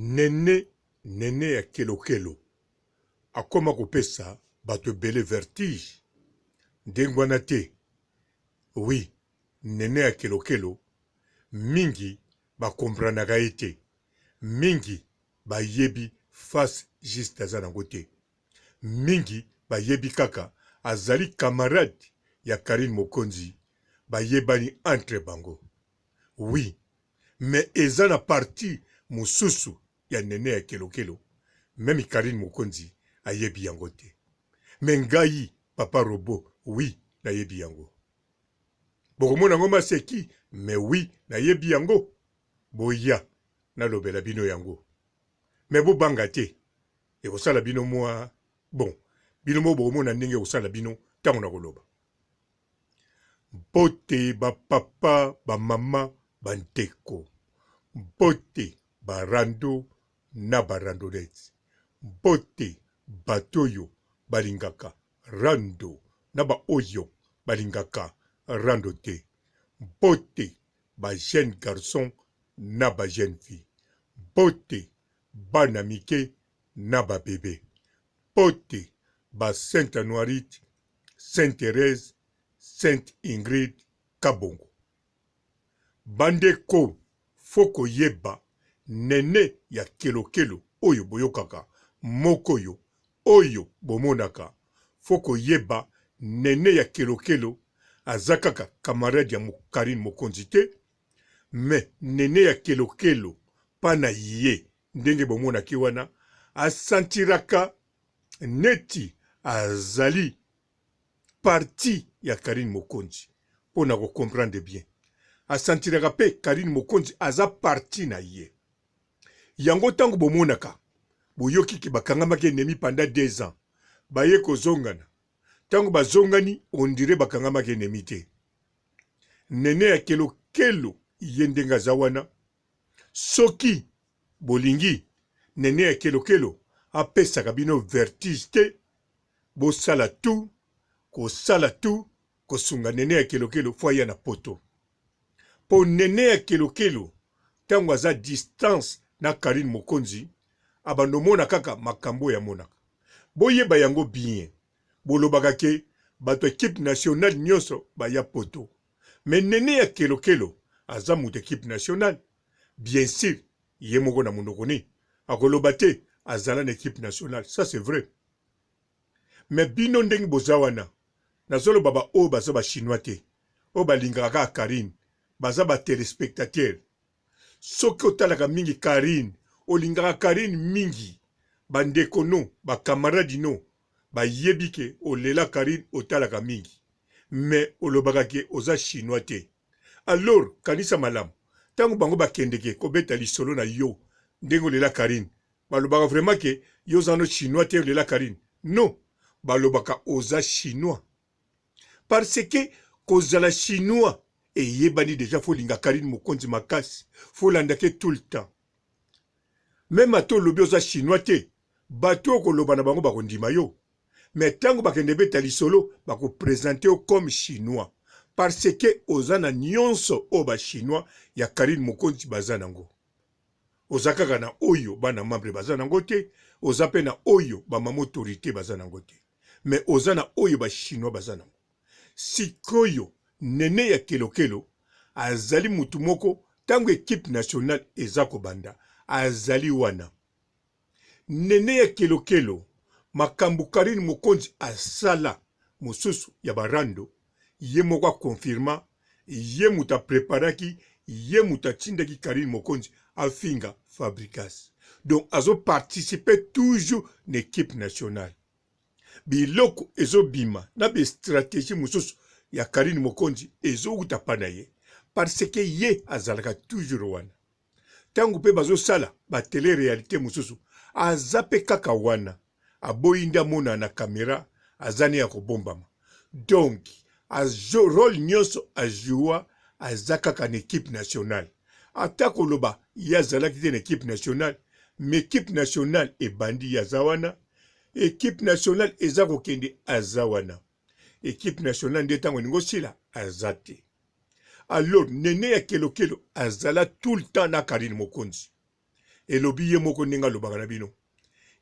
Nene nene ya kelokelo akoma kopesa batu ebele vertige ndenge wana te oui nene ya kelokelo mingi ba comprenaka ye te mingi bayebi face juste aza nango te mingi bayebi kaka azali camarade ya Carine Mokonzi bayebani entre bango oui mais eza na partie mususu ya nene ya kelokelo meme Carine Mokonzi ayebi yango te mais ngai papa robot oui nayebi yango bokomona yango maseki mais oui nayebi yango boya nalobela bino yango mais bobanga te ekosala bino mua bon bino moko bokomona ndenge ekosala bino ntango nakoloba Mbote ba papa, ba mama, ba ndeko. Mbote ba rando na ba randonnettes. Mbote bato oyo balingaka rando na ba oyo balingaka rando te. Mbote ba jeunes garçons na ba jeunes filles. Mbote bana mike na ba bebes. Mbote ba Saint Anuarite Sainte Therèse, Sainte Ingrid Kabongo. Bandeko faut koyeba Nene ya kelokelo oyo boyokaka moko oyo oyo bomonaka faut koyeba Nene ya kelokelo aza kaka camarade ya Carine Mokonzi te mais Nene ya kelokelo pa na ye ndenge bomonaki wana a sentiraka neti azali partie ya Carine Mokonzi pona ko comprendre bien a sentiraka pe Carine Mokonzi aza partie na ye yango tango bomonaka boyoki ke bakangamaki ennemi pendant 2 ans baye kozongana tango bazongani on dirait bakangamaki ennemi te Nene ya kelokelo ye ndenge aza wana Soki bolingi Nene ya kelokelo apesaka bino vertige te bosala tout kosala tout kosunga Nene ya kelokelo faut aya na poto po Nene ya kelokelo tango aza distance na Carine Mokonzi abanda omona kaka makambo oyo amonaka boyeba yango bien bolobaka ke bato equipe nationale nionso baya poto Mais Nene ya kelo kelo aza mutu equipe nationale bien sur ye moko na munoko ne akoloba te azala na equipe nationale ça c'est vrai mais bino ndenge boza wana nazoloba ba oyo baza ba chinois te oyo balingaka kaka Carine baza ba telespectateurs soki otalaka mingi Carine olingaka Carine mingi ba ndeko no ba camarade no bayebi ke olela Carine otalaka mingi mais olobaka ke oza chinois te alors kanisa malamu tango bango bakendeke kobeta lisolo na yo ndenge olela Carine balobaka vraiment ke yo oza no chinois te olela Carine non balobaka oza chinois parce que kozala chinois eyebani dejà faut olinga Carine Mokonzi makasi faut olandake tout le temps meme ata olobi oza chinois te Batu oyo koloba na bango bako ndima yo mais tango bakende beta lisolo bako presenter yo comme chinois parce que oza na nionso oyo ba chinois ya Carine Mokonzi baza nango. Oza kaka na oyo bana membre baza nango te, oza pe na oyo ba mama autorite baza nango te mais oza na oyo ba chinois baza nango. Sikoyo Nene ya Kelokelo azali mutu moko tango equipe nationale eza kobanda azali wana. Nene ya kelokelo makambu Carine mokonzi asala mususu ya ba rando ye moko a confirma ye mutu a preparaki ye mutu atindaki Carine mokonzi afinga Fabrigas donc azo participer toujours na equipe nationale biloko ezo bima na ba strategie mususu ya Carine mokonzi ezo wuta pa na ye parce que ye azalaka toujours wana Tango pe bazo sala ba tele realite mususu aza pe kaka wana aboyi nde amonana na camera aza ne ya kobombama donc azo role nionso a joua aza kaka na equipe nationale ata koloba ye azalaki te na equipe nationale mais equipe nationale ebandi ye aza wana equipe nationale eza kokende aza wana equipe nationale nde tango elingi osila aza te alors nene ya kelokelo azala tout le temps na Carine Mokonzi. Elobi ye moko ndenge alobaka na bino.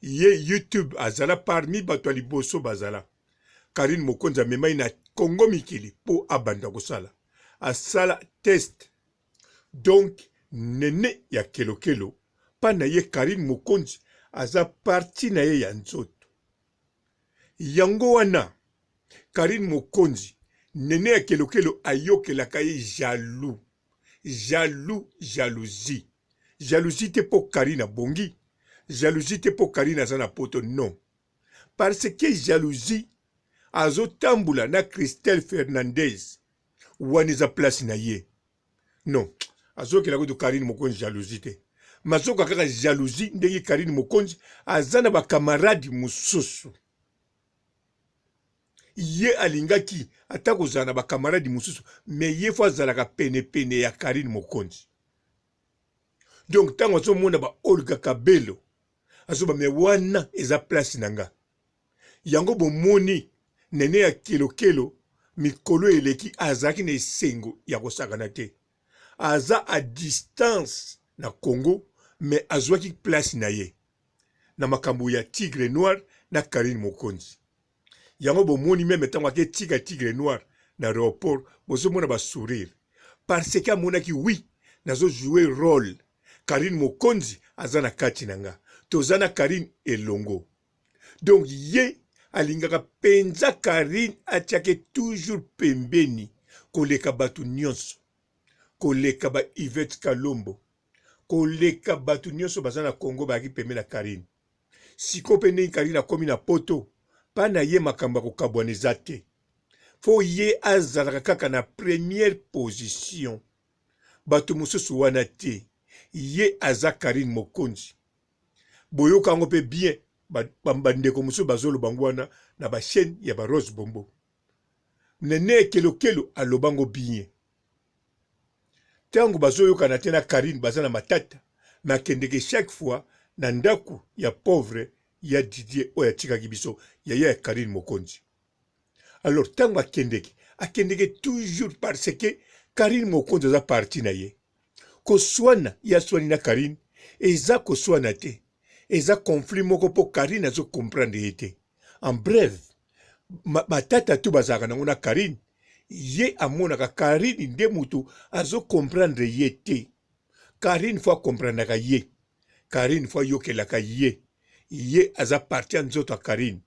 Ye YouTube azala parmi bato ya liboso bazala. Carine Mokonzi amema ye na Congo mikili po abanda kosala. Asala test. Donc Nene ya kelokelo pa na ye Carine Mokonzi aza partie na ye ya nzoto. Yango wana Carine Mokonzi Nene ya kelokelo ayokelaka ye jaloux. Jaloux jalousie. Jalousie te po Carine abongi, jalousie te po Carine aza na poto non. Parce que jalousie azo tambola na Christelle Fernandez wana eza place na ye. Non, azokela kutu Carine Mokonzi jalousie te. Mazoka kaka jalousie ndenge Carine Mokonzi aza na ba camarades mosusu. Ye alingaki ata kozala na ba camarades mosusu mais ye faut azalaka pene pene ya Carine Mokonzi. Donc tango azomona ba Olga Kabelo azoba mais wana eza place na nga. Yango bomoni Nene ya kelokelo mikolo eleki azalaki na esengo ya kosakana te. Aza a distance na Congo mais azuaki place na ye na makambo ya Tigre Noir na Carine Mokonzi. Yango bomoni meme tango ake tika Tigre Noir na aeroport bozomona ba sourire parce que amonaki oui nazo jouer role Carine Mokonzi aza na kati na nga toza na Carine elongo. Donc ye alingaka penza Carine atiake toujours pembeni koleka batu nionso, koleka ba Yvette Kalombo, koleka batu nionso baza na Congo bayaki pembeni ya Carine. Sikoyo pe ndenge Carine akomi na poto pa na ye makambo ya kokabwana eza te. Faut ye azalaka kaka na première position batu mosusu wana te. Ye aza Carine Mokonzi. Boyoka yango pe bien ba ndeko mosusu bazoloba yango wana na ba chaine ya ba Rose Bombo. Nene Kelokelo aloba yango bien. Tango bazoyokana te na Carine baza na matata mais akendeke chaque fois na ndaku ya pauvre ya Didier oyo atikaki biso yaya ya Carine Mokonzi. Alors tango akendeke akendeke toujours parce que Carine Mokonzi aza partie na ye. Koswana ye aswani na Carine eza koswana te eza conflit moko po Carine azo comprendre ye te en bref matata tout bazalaka nango na Carine ye amonaka Carine nde mutu azo comprendre ye te Carine faut a comprendaka ye Carine faut ayokelaka ye ye aza partie ya nzoto ya Carine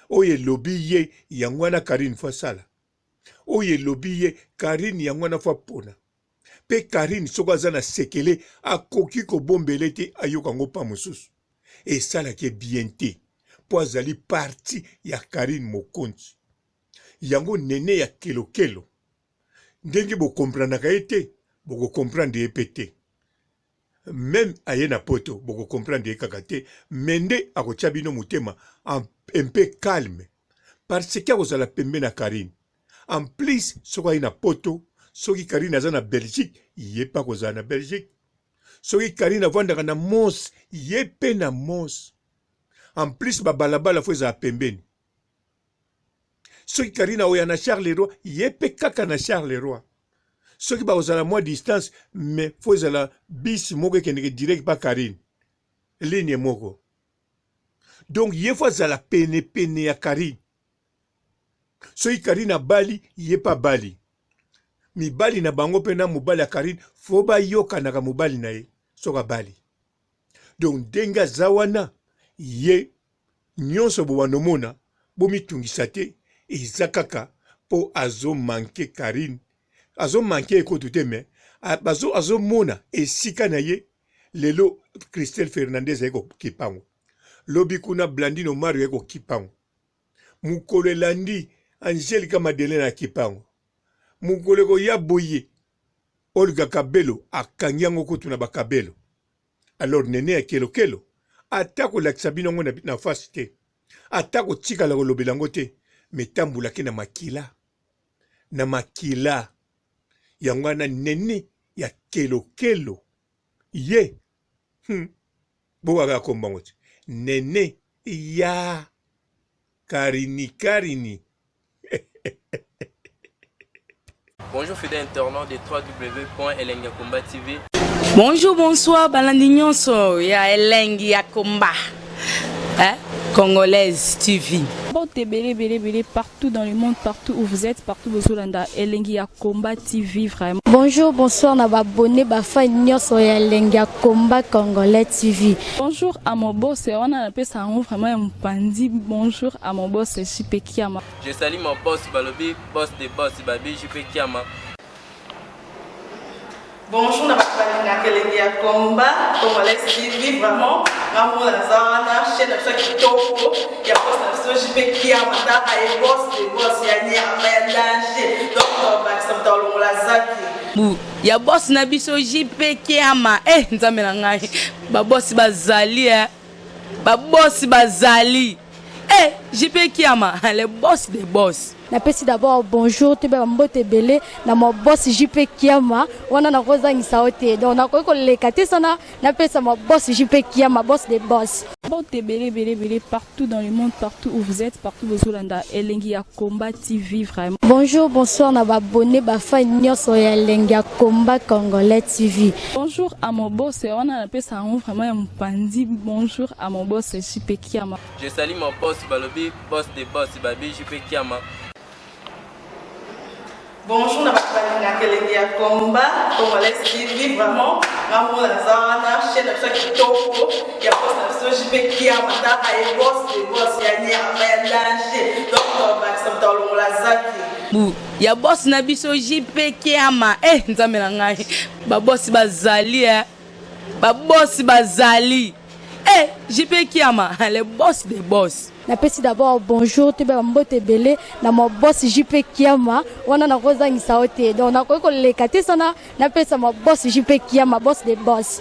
oyo elobi ye yango wana Carine faut asala oyo elobi ye Carine yango wana faut apona pe Carine soki aza na sekele akoki kobombele te ayoka yango pa mosusu esalaka ye bien te po azali partie ya Carine Mokonzi yango nene ya kelokelo ndenge bo comprenaka ye te boko comprendre ye pe te meme aye na poto boko comprendre ye kaka te mais nde akotia bino motema un peu calme parce que akozala pembe na Carine En plus soki aye na poto soki Carine aza na Belgique ye pe akozala na Belgique soki Carine avandaka na Mons ye pe na Mons en plus ba balabala faut ezala pembeni soki Carine aoya na Charleroi ye pe kaka na Charleroi soki bakozala mwa distance mais faut ezala bus moko ekendeke direct pa Carine ligne moko donc ye faut azala pene pene ya Carine Soki Carine abali ye pe abali. Mibali na bango pe na mobali ya Carine faut bayokanaka mobali na ye soki abali. Donc ndenge aza wana ye nionso bobanda omona bomitungisa te eza kaka po azo manque Carine azo manque ye kutu te mais azo mona esika na ye lelo Christelle Fernandez aye kokipa yango lobi kuna Blandine Omari aye kokipa yango Mokolo elandi, Angelica Madelena akipa yango. Mokolo ekoya boye, Olga Kabelo akangi yango kutu na ba Kabelo. Alors Nene ya Kelokelo, ata kolakisa bino yango na face te, ata kotikala kolobela yango te, mais etambolaki na makila, na makila. Yango wana Nene ya Kelokelo ye, hum, Boka kaka kombo yango te. Nene ya karini karini. Bonjour fidèles internautes de www.elengakomba TV. Bonjour, bonsoir, balandi nyonso ya elengi ya combat. Hein? Congolaise TV. Mbote ebele ebele ebele partout dans le monde, partout où vous êtes, partout bozolanda Elengi ya Combat TV vraiment. Bonjour, bonsoir na ba abonné ba fan nyonso ya Elengi ya Combat Congolais TV. Bonjour à mon boss, wana napesa yango vraiment ya mopanzi. Bonjour à mon boss JP Kiama. Je salue mon boss balobi boss de boss babi JP Kiama. Bonjour na bato balingaka elengi ya combat congolais TV vraiment nga moko naza wana chaîne na biso ya kitoko ya boss na biso JP Kiama tala ye boss de boss ya nyama ya danger donc tobakisa moto alongola zaki Bu ya boss na biso JP Kiama eh nzambe na ngai ba boss bazali eh ba boss bazali eh JP Kiama le boss des boss. Napesi d'abord bonjour toyeba ba mbote ebele na ma boss JP Kiama wana nakozangisa yo te donc nakoki koleka te sana napesa ma boss JP Kiama boss de boss. Mbote ebele ebele ebele partout dans le monde partout où vous êtes partout bozolanda Elengi ya Combat TV vraiment. Bonjour bonsoir na ba abonné ba fan nyonso ya Elengi ya Combat Congolais TV. Bonjour à mon boss wana napesa yango vraiment ya mopanzi bonjour à mon boss JP Kiama. Je salue mon boss balobi boss de boss babi JP Kiama. Bonjour na bato balingaka elengi ya combat congolais TV vraiment nga moko naza wana chaîne na biso ya kitoko ya boss na biso JP Kiama tala ye boss de boss ya nyama ya danger donc tobakisa moto alongola zaki Bu ya boss na biso JP Kiama eh nzambe na ngai ba boss bazali eh ba boss bazali eh JP Kiama le boss des boss. Napesi d'abord bonjour toyeba ba mbote ebele na ma boss JP Kiama wana nakozangisa yo te donc nakoki koleka te sana napesa ma boss JP Kiama boss de boss.